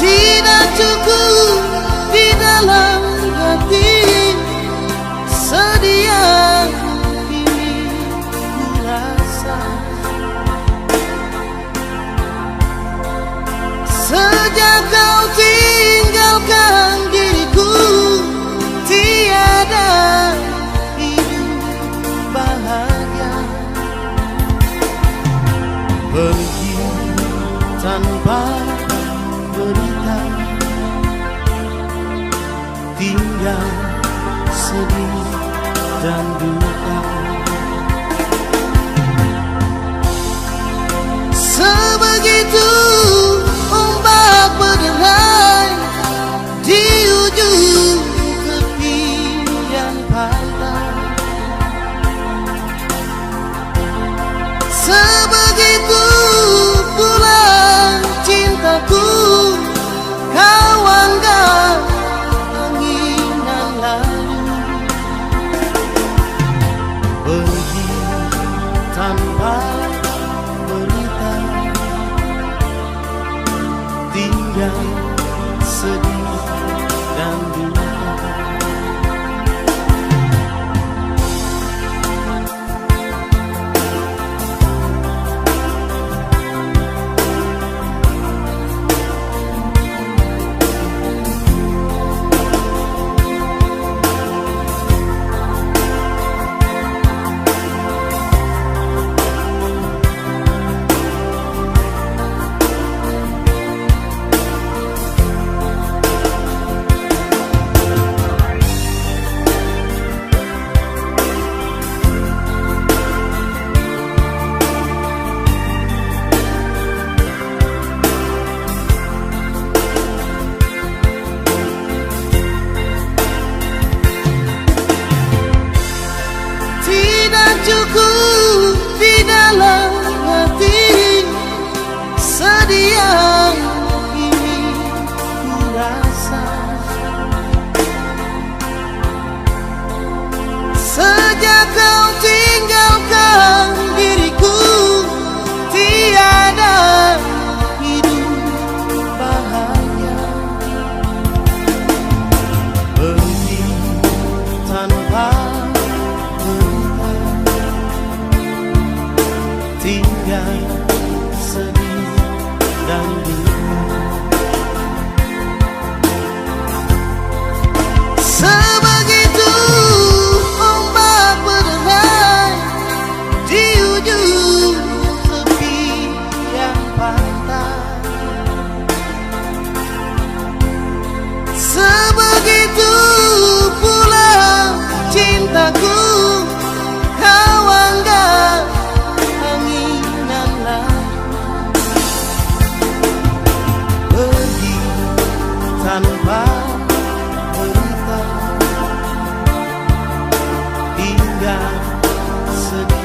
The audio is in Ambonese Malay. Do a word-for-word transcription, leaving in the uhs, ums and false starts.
Tidak cukup di dalam hati, sedih yang ini ku rasa. Sejak kau tinggalkan diriku, tiada hidup bahagia. Pergi tanpa berita, tinggal sedih dan duka. Sebegitu ombak berderai di ujung tepian pantai. Sebegitu pula cintaku, kau anggap anginan lalu, pergi tanpa berita, tinggal sedih dan duka. Tidak cukup di dalam hati, sedih yang ini ku rasa. Sejak kau tinggalkan diriku, tiada hidup bahagia. Pergi tanpa berita, tinggal sedih dan duka. Sebegitu ombak berderai di ujung tepian pantai, sebegitu pula cintaku, kau anggap anginan lalu. Pergi tanpa berita, tinggal sedih